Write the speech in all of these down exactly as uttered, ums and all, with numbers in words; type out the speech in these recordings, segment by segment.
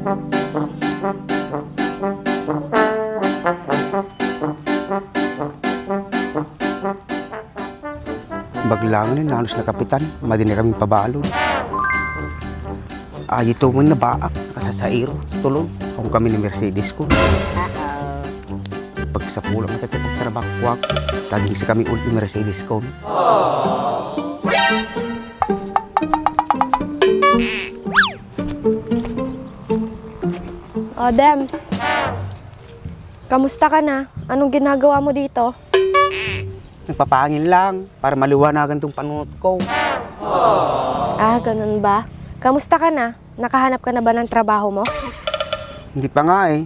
Baglangen ni nanos na kapitan, madi na kami pabalod. Ay, ito mo na baak, kasasairo, tuloy. Kung kami ni Mercedes ko. Pagsapulan nga tayo pagtrabaho ko, taging si kami ulit ni Mercedes ko. O, Dems. Kamusta ka na? Anong ginagawa mo dito? Nagpapahangin lang para maliwanagan tong panunot ko. Ah, ganun ba? Kamusta ka na? Nakahanap ka na ba ng trabaho mo? Hindi pa nga eh.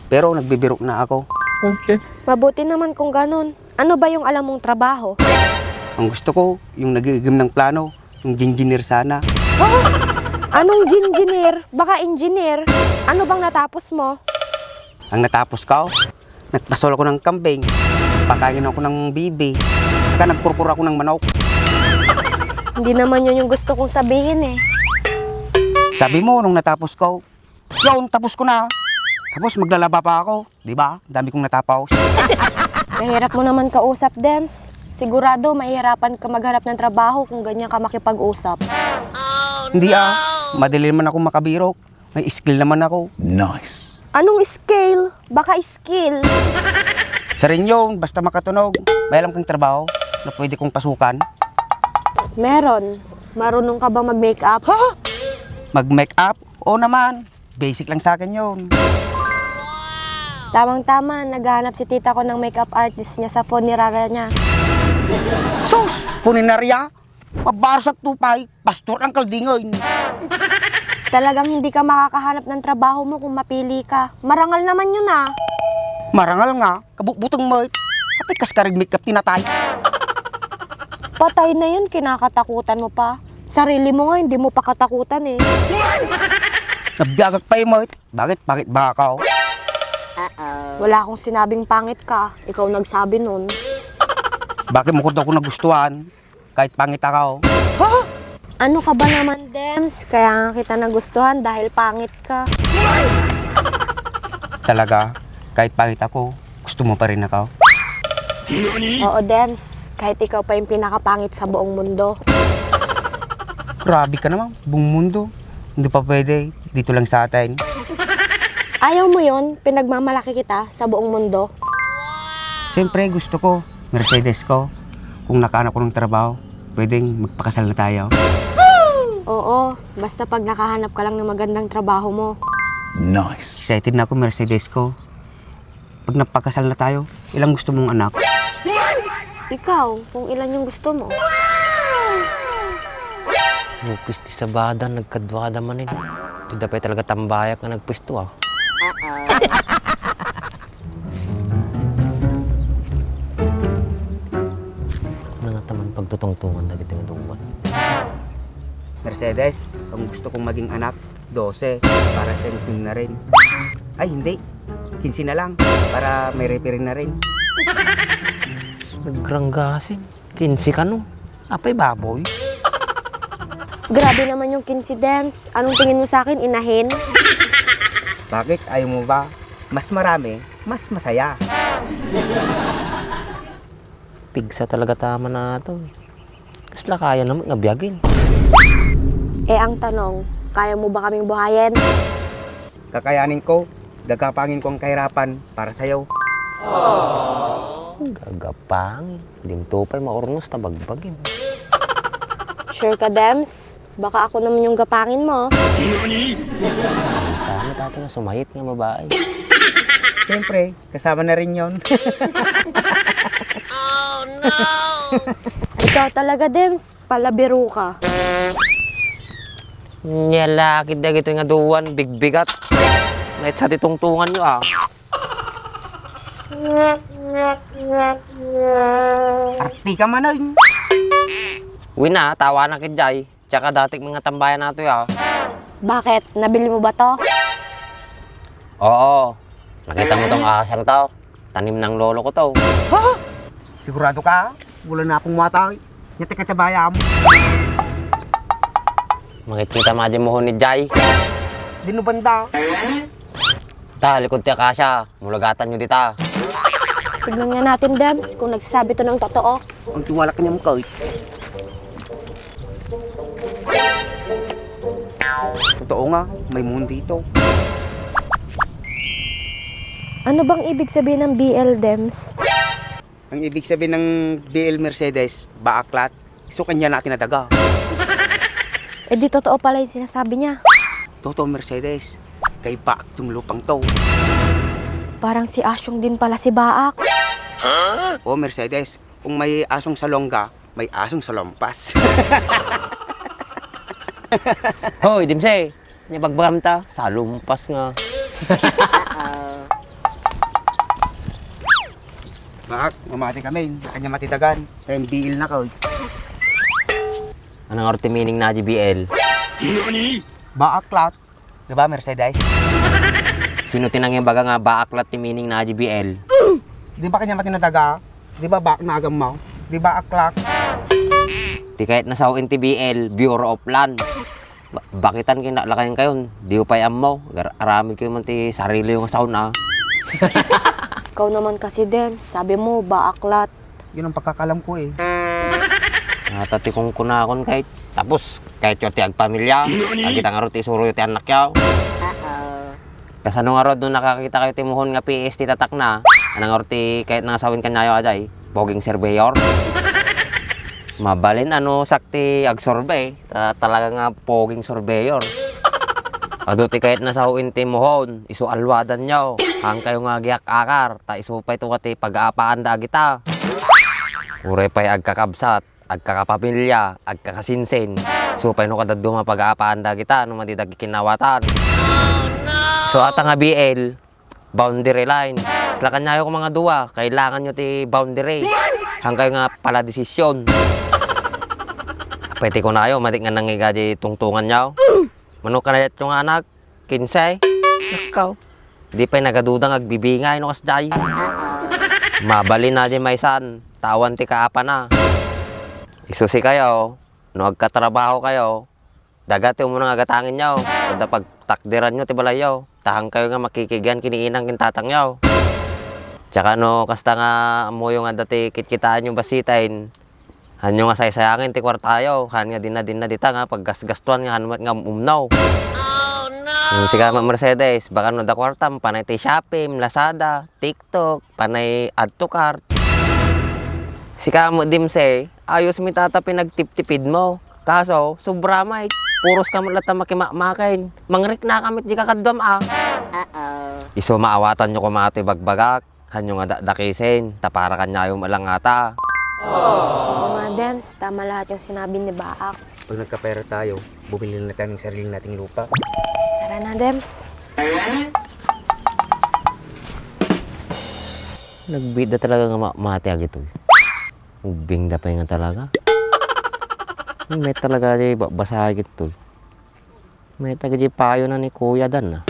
Pero nagbibiro na ako. Okay. Mabuti naman kung ganun. Ano ba yung alam mong trabaho? Ang gusto ko, yung nag-iigim ng plano, yung engineer sana. Ha? Anong engineer? Baka engineer. Ano bang natapos mo? Ang natapos ko, nagpasol ako ng kambing, nagpakain ako ng bibi, saka nagkurkur ako ng manok. Hindi naman yun yung gusto kong sabihin eh. Sabi mo nung natapos ko, yun, tapos ko na. Tapos maglalaba pa ako, di ba? Ang dami kong natapos. Mahirap mo naman kausap, Dems. Sigurado, mahihirapan ka maghanap ng trabaho kung ganyan ka makipag-usap. Hindi ah, madali naman ako makabirok. May skill naman ako. Nice. Anong skill? Baka skill. Sa rin yun, basta makatunog. May alam kang trabaho na pwede kong pasukan? Meron. Marunong ka ba mag-makeup? Ha? Mag-makeup? Oo naman. Basic lang sa akin yun. Tamang-tama, naghahanap si tita ko ng makeup artist niya sa funeraria niya. Sus! Funeraria? Mabaros at tupay, pastor ang kaldingon. Talagang hindi ka makakahanap ng trabaho mo kung mapili ka. Marangal naman yun ah. Marangal nga, kabukbutang mo. Apay kas karag makeup tinatay. Patay na yun, kinakatakutan mo pa. Sarili mo nga, hindi mo pa katakutan eh. Nabiagak pa yung mga, bakit, bakit ba ako? Wala akong sinabing pangit ka. Ikaw nagsabi nun. Bakit mo ko daw kung nagustuhan? Kahit pangit ako. Ha? Ano ka ba naman, Dems? Kaya nga kita nagustuhan dahil pangit ka. Talaga? Kahit pangit ako, gusto mo pa rin ako? Oo, Dems. Kahit ikaw pa yung pinakapangit sa buong mundo. Grabe ka naman, buong mundo. Hindi pa pwede, dito lang sa atin. Ayaw mo yun, pinagmamalaki kita sa buong mundo. Siyempre, gusto ko, Mercedes ko. Kung nakahanap ko ng trabaho, pwedeng magpakasal na tayo. Oo, basta pag nakahanap ka lang ng magandang trabaho mo. Nice. Excited na ako, Mercedes ko. Pag napakasal na tayo, ilang gusto mong anak? Ikaw, kung ilan yung gusto mo. Bukis ti sabada, nagkaduada manen. Dida pay talaga tambayak nga nagpuesto, ah. Ano nga taman pagtutungtungan dagiti nga duman? Mercedes, kung gusto kong maging anak, dose, para sa inyo na rin. Ay, hindi. Kinse na lang, para may referee na rin. Nagranggasin. Kinse kano? Apay baboy? Grabe naman yung kinse, Dems. Anong tingin mo sa akin, inahin? Bakit? Ayaw mo ba? Mas marami, mas masaya. Pigsa talaga tama na to. Kasla kaya naman nga biyagin. Eh, ang tanong, kaya mo ba kaming buhayen? Kakayanin ko, gagapangin ko ang kahirapan para sa'yo. Gagapangin? Dinto pay maurnos ta bagbagin. Sure ka, Dems? Baka ako naman yung gapangin mo. Sana tato na sumayit nga babae. Siyempre, kasama na rin yon. Ikaw talaga, Dems. Palabiro ka. Nya lakit dagitoy nga duwan, bigbigat. Naitsa ti tungtungan nyo, ah. Arti ka man, oy. Wina, tawanak idiay. Tsaka datik mga tambayan nato, ah. Bakit? Nabili mo ba to? Oo. Nakita mo tong asang to? Tanim ng lolo ko to. Ha? Sigurado ka? Wala na akong matay. Nya ti katabayam. Makikita mo di mo ni Jai. Dinuban da. Ta, likod ti akasya. Mulagatanyo dita. Tignan nga natin, Dems, kung nagsasabi to ng totoo. Ang tiwala kanyang makaw. Totoo nga, may moon dito. Ano bang ibig sabihin ng B L, Dems? Ang ibig sabihin ng B L, Mercedes, baaklat. So, kanya natin nadaga. Eh di totoo pala yung sinasabi niya. Totoo, Mercedes. Kay baak tong lupang to. Parang si Asyong din pala si Baak. O, Mercedes, kung may asong salongga, may asong salompas. Hoy, Dimse! Nya bagbagam ta, salumpas nga. Baak, mamati kami. Kanya matidagan. Kaya B L na ko. Ano nga ti meaning na di B L? Baaklat. Di ba, Mercedes? Sino ti nangimbaga nga baaklat ti meaning na di B L? Di ba kanya matinadaga? Di ba baak na agam mo? Di ba aklat? Ti kayat na sao-in ti B L, Bureau of Land. Ba-, bakitan kayo, naklakayan kayo. Di ko pa'y ammo. Gar-, aramid kayo man ti sarili yung sauna. Ikaw naman kasi din, sabi mo, baaklat. Yun ang pagkakalam ko eh. Nata ti kungkunakon kahit, tapos, kahit yo ti agpamilya, agita nga ro ti isuro yo ti anak yo. Kasano nga ro, no nakakita kayo ti muhon nga P S ti tatakna, anang ro ti kayat nga sao-in kanyayo, aday? Poging surveyor? Mabalin ano sakti agsurvey, ta-, talaga nga poging surveyor. Adu ti kayat nga sao-in ti muhon, isu alwadan yo. Haan kayo nga agiak-akar, ta isu pay to nga ti pag-aapaan da agita. Uray pay agkakabsat, agkakapamilya, agkakasinsin. Isu pay no kadaduma pag-aapaan da agita, no madi dagkikinawatan. So, ata nga B L, boundary line. Isla kanyayo ko mga dua, kailangan yo ti boundary. Haan kayo nga pala desisyon. Pwede ko nayo, matik nga nangiga di tungtungan yo. Mano kanayat yo nga anak? Kinsay? Nakaw. Di pa'y nagaduda nga agbibingay no kasjay. Mabalin na di maysan, tawan ti kaapana. Isusi kayo, no agkatrabaho kayo, daga ti umuna nga agatangen yo. Kada pagtakderan yo ti balay yo, tahan kayo nga makikigian kini inang kin tatang yo. Tsaka no kasta nga ammo yo nga dati kitkitaan yo basiten, hanyo nga saysayangen ti kuartayo, han nga dinna-dinna dita nga paggasgastuan nga han met nga umnaw. Oh, no! Sika nga Mercedes, baka no da kuartam, panay ti Shopee, Lazada, TikTok, panay add to cart. Sika mo, Dimse, ayos mi tata pinagtiptipid mo. Kaso, sobra may. Puros ka mo latta makimakmakin. Mangrikna ka met di kakaduam a. Isu maawatan yo koma ti bagbagak. Hanyo nga dakdakisen, ta para kanyayo met lang ngata. Oo nga, Dems, tama lahat yung sinabi ni Baak. Pag nagkapera tayo, bumili na tayo ng sarili nating lupa. Tara na, Dems. Nagbida talaga nga ma-, mati agito. Ubing da pa nga talaga. May talaga di ba-, basa agito. May taga di payo na ni Kuya Dan, ah.